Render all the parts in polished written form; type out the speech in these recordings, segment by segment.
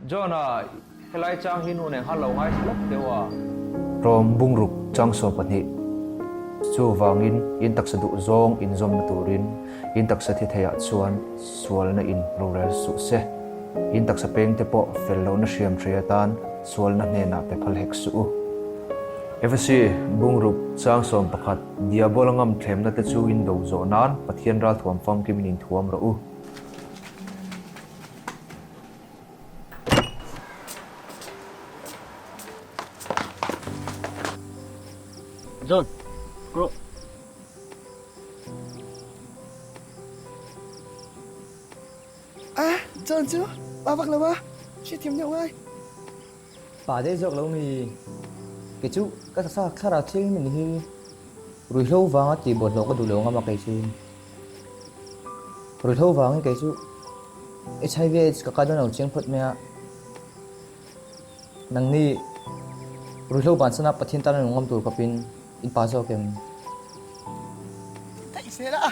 John-a, helai chang hi nu nen khan lo ngaithla lawk deuh a. Rawm bungruk chang 12. Chuvangin in taksa duh zawng inzawmna turin in taksa thi theiah chuan sualna in rorel suh se. In taksa pengte pawh fel lohna hriam hrei atan sualna hnenah pe phal hek suh u. Efesi bungruk chang 11, Diabola ngam thlemna te chu in do zawh nan Pathian ralthuam famkimin inthuam rawh u. John, rawh. A, John chu pa vak lo a, hriatthiam deuh ngai. Pa daih zawk lo mi, kei chu ka taksa thlarau thianghlim a nih hi, ruihhlo vanga tih bawlhhlawh ka duh lo ngam a kei chu. Ruihhlo vangin kei chu HIV AIDS ka kai dawn lo chiang phawt mai a, nangni ruihhlo bansana Pathian tan a nung ngam tur khawpin in pa zawk em? Theih zel a.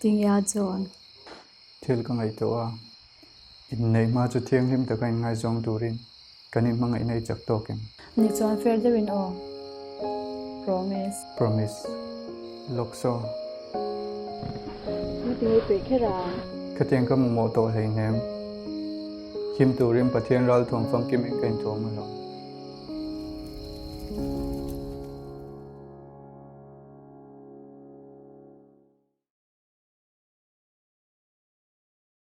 Tinge John? Thil ka ngaihtuah a, inneih hma chu thianghlim taka inngaizawng turin kan inhmangaihna i chak tawk em? Ni chuan fair deuhin aw. Promise. Promise. Lawk saw. Ngati ngei peih kher a? Khatiang ka mamawh tawh hleihnem. Him turin Pathian ralthuam famkim in ka inthuam alawm.